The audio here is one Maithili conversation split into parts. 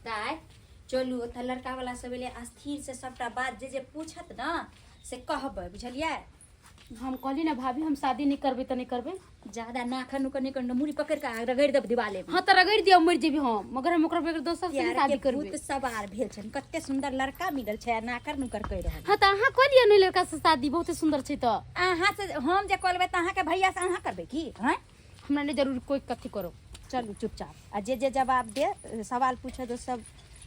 दाय चलू ओतऽ लड़का वाला सब एलै, स्थिर से सबटा बात जे जे पूछत ने से कहबै, बुझलियै? हम कहली ना भाभी, हम शादी नहीं करबे तऽ नहीं करबे। ज्यादा नाखन नुकन नहीं करना, मुड़ी पकड़ के रगड़ देब दिवाले में। हाँ तऽ रगड़ दियौ, मरि जेबी हम, मगर हम ओकरा बगैर दोसर से नहीं प्यार शादी के करबे। भूत सवार भेल छनि, कते सुंदर लड़का मिलल छै आ नाकर नुकर कहि रहल। हाँ तऽ अहाँ कऽ लिअ ने लड़का से शादी, बहुते सुंदर छै तऽ। अहाँ से हम जे कऽ लेबै तऽ अहाँके भैया से अहाँ करबै की? हँ, हमरा नहीं जरूरी कोई कथी करो। चलू चुपचाप आ जे जे जवाब दे, सवाल पूछे तो सब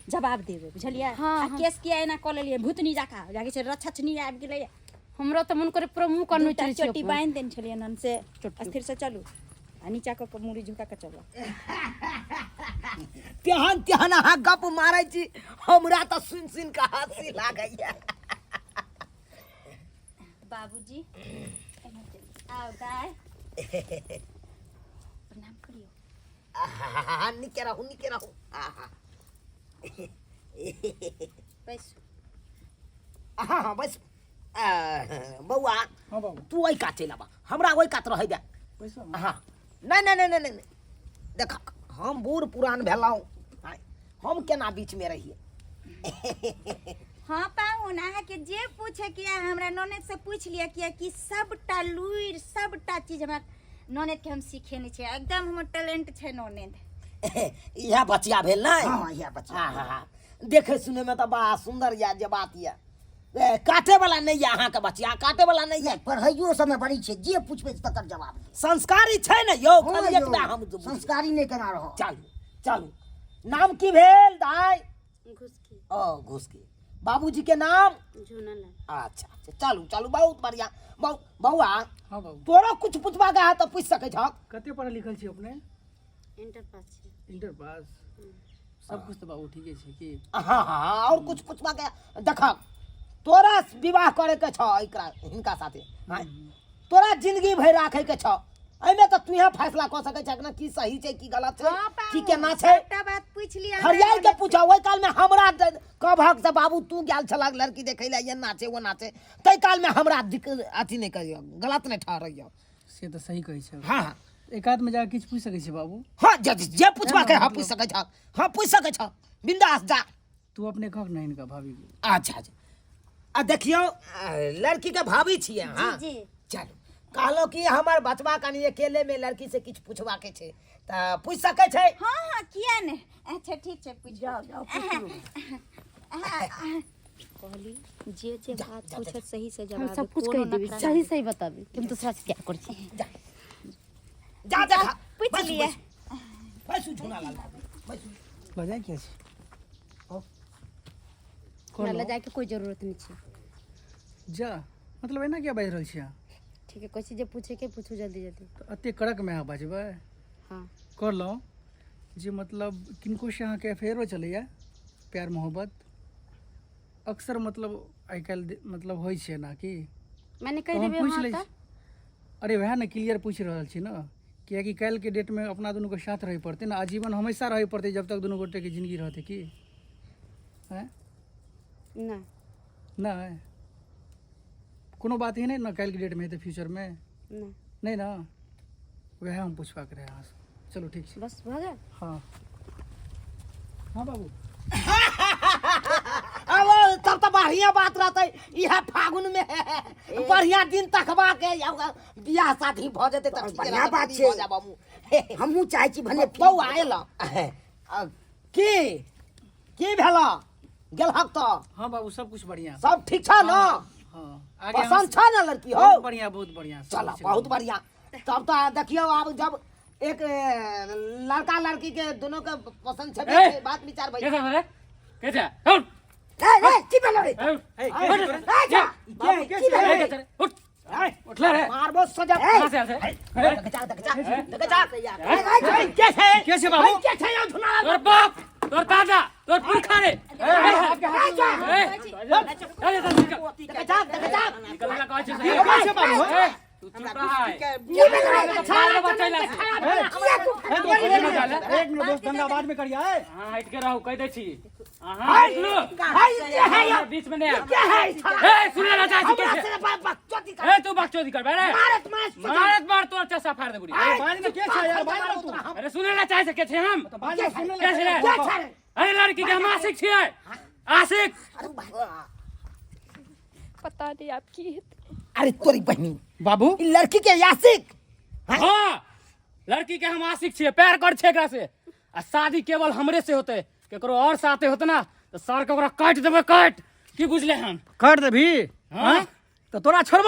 जवाब देबै, बुझलियै? हाँ, आ हाँ। केस किया एना कऽ लेलियै भूतनी जकाँ, जाके छै रक्षनी आबि गेलै। हमरा तऽ मन करे पूरा मुँह कान दूटा नोचि लै छी चोटी अपन। बान्हि देने छलियै हन से। चोटी। स्थिर से चलू आ नीचा कऽ के मुड़ी झुका कऽ चलू। तेहन तेहन अहाँ गप मारै छी, हमरा तऽ सुनि सुनि कऽ हँसी लागैया। बाबूजी आउ, दाय प्रणाम करियौ। आहा, नीके रहू, नीके रहू। आहा। बैसू। हाँ हाँ, बस। बौआ। हाँ बाबू। तू ओहि कात चलि आबा, हमरा ओहि कात रहै दे। पैसा। हाँ, नहि नहि नहि नहि नहि, देख हम बूढ़ पुरान भेलहुँ, आँय, हम केना बीचमे रहियै? हाँ पाहुन, अहाँके जे पूछे के यऽ हमरा ननद से पूछि लिअ, कियाकि सबटा लुरि सबटा चीज हमरा ननद के हम सिखेने छियै, एकदम हमर टैलेंट छै ननद। इएह बचिया भेल ने? हाँ, इएह बचिया। हाँ हाँ हाँ, देखे सुने में तऽ बड़ा सुंदर यऽ, जे बात यऽ। ए, काटे वाला नहीं यऽ अहाँके बचिया, काटे वाला नहीं यऽ। नहि, पढ़ाइयो सबमे बड़ी छै, जे पूछबै तकर जवाब देब। संस्कारी छै ने यौ? हाँ खाली यौ, एतबे हम बुझबै। संस्कारी नहि केना रहत। चलू चलू, नाम की भेल दाइ? घुसकी। ओ घुसकी। बाबूजी के नाम? झूना लाल। अच्छा अच्छा, चलू चलू, बहुत बढ़िया। बौआ। हाँ बाबू। तोरो कुछ पूछबाक है तऽ पूछि सकै छह। कते पढ़ल लिखल छी अपने? इंटर पास छी। इंटर पास, सब कुछ तऽ बाबू ठीके छै की? हाँ हाँ, और कुछ पूछबाक है? देख, तोरा विवाह करे के छह एकरा हिनका साथे, हाँ? तोरा जिंदगी भरि राखे के छह, एहिमे तऽ तूहे फैसला कऽ सकै छह ने की सही छै की गलत छै। हाँ, पाहुन, की केना छै। सबटा बात पूछि लिअ हमरा हरियाई के ननद से। पूछा, ओहि काल में हमरा कहबहक से बाबू तू गेल छलक लड़की देखै लए, एना छै ओना छै, ताहि काल में हमरा अथी नहि करियौ, गलत नहि ठहरैयौ। से तऽ सही कहै छै। हाँ हाँ। एकाध में जाके किछु पूछि सकै छी बाबू? हाँ, जे जे पूछबाक है, हाँ मतलब- पूछि सकै छह, हाँ पूछि सकै छह, बिंदास जा। तू अपने कहक ने हिनका भाभी के। अच्छा अच्छा, आ देखियौ, लड़की के भाभी छियै अहाँ? जी जी। चलू, कहलहुँ कि हमर बचबा कनि अकेले में लड़की से किछु पूछबाके छै तऽ पूछि सकै छै? हाँ हाँ, किया ने। अच्छा ठीक छै, पूछ। जाओ जाओ, पूछू। कहली जे जे बात जा, जा। पूछत सही से हम जवाब सब देब, कुछ कोनो कहि देबै, नखरा सही नहि। सही बताबी कि हम दूसरा से क्या करै छी। जा जा, देखा। पूछि बैसू, लिअ। बैसू बैसू, झुना लाल बाबू बैसू। बजाय किया छी? हमरा लए जायके कोई जरूरत नहीं छै। जा, मतलब एना किया बाजि रहल छी अहाँ? ठीक है, कहै छी जे पूछे के पूछू जल्दी जल्दी। तऽ एते कड़कमे अहाँ बाजबै? हाँ। कहलहुँ जे मतलब किनको से अहाँके अफेयरो चलैया, प्यार मोहब्बत अक्सर मतलब आइ काल्हि मतलब होइ छै एना की? मैंने कहि तऽ हम देबै। पूछि हाँ लै तऽ छी। अरे वएह ने क्लियर पूछि रहल छी ने, कियाकि काल्हिके डेटमे अपना दुनूके साथ रहै पड़तै ने, आजीवन हमेशा रहै पड़तै जब तक दुनू गोटेके जिंदगी रहतै की। आँय? नहि। नहि, कोनो बात एहन नहि ने काल्हिके डेटमे हेतै फ्यूचरमे? नहि। नहि ने, वएह हम पूछबाक रहै अहाँसँ। चलू ठीक छै। बस भऽ गेल। हाँ हाँ बाबू। अब तब तऽ बढ़िया बात रहतै, इएह फागुन में बढ़िया दिन तकबा के बियाह शादी भऽ जेतै तऽ ठीके बढ़िया रहतै, बात फ्री छै। भऽ जायब हमहूँ। हमहूँ चाहै छी भने फ्री बौआ एल की की भेल गेलहक तऽ? हाँ बाबू, सब कुछ बढ़िया। सब ठीक छ ने? हाँ, आगे पसंद छ ने लड़की हो? बहुत बढ़िया, बहुत बढ़िया, सब चल कुछ। बहुत बढ़िया। तब तऽ देखियौ आब जब एक लड़का लड़की के दोनों के पसंद छेबे ए! छै, बात विचार भई। के छै रे? के छै? उठ! ए ए, की भेलो रे? ए, ए, जा। बाबू, की भेलो के रे? छै रे? उठ! उठले रे। मारबो सजा। कहाँ से आयल छै? देख जा, देख जा, देख जा। ए, ए, के छै? के छै बाबू? के छै यौ झुना? तोर बाप, तोर दादा, तोर पुरखा रे। ए, ए, चल, चल, निकल। देख जा, देख जा। निकल ला कहै छै। के छै बाबू? ए, तू चुप रह। की भेलै? मार बचैला से। किया तू एक मिनट दोस्त, दंगा बाद में करिया। ए अहाँ हटि के रहू, कहि दै छी। अहाँ हटि लू। हाय के है हमरा बीच में नहि आयब। के है छड़ा? ए, सुनै ला चाहै छी के हमरा छै? से बाप बाप चोटी कर। ए, तू बकचोदी करबै रे? मारत मार मारत मार, तोर चसा फाड़ देबौ रे। अरे बाद में के छै यार, बाद में तू अरे सुनै ला चाहै छै के छै हम? तो बाद में सुने के छै रे? के छै रे? अरे लड़की के हम आशिक छियै, आशिक। अरे भाई, पता नहीं आपकी। अरे तोरी बहिनी, बाबू ई लड़की के यासिक। हाँ, लड़की के हम आशिक छियै, प्यार कर छै एकरा से, आ शादी केवल हमरे से होते। केकरो और साथे होते ना तऽ सर के ओकरा काटि देबै, काटि। की बुझले हन? कर देबी? हाँ? तो तोरा छोड़बो।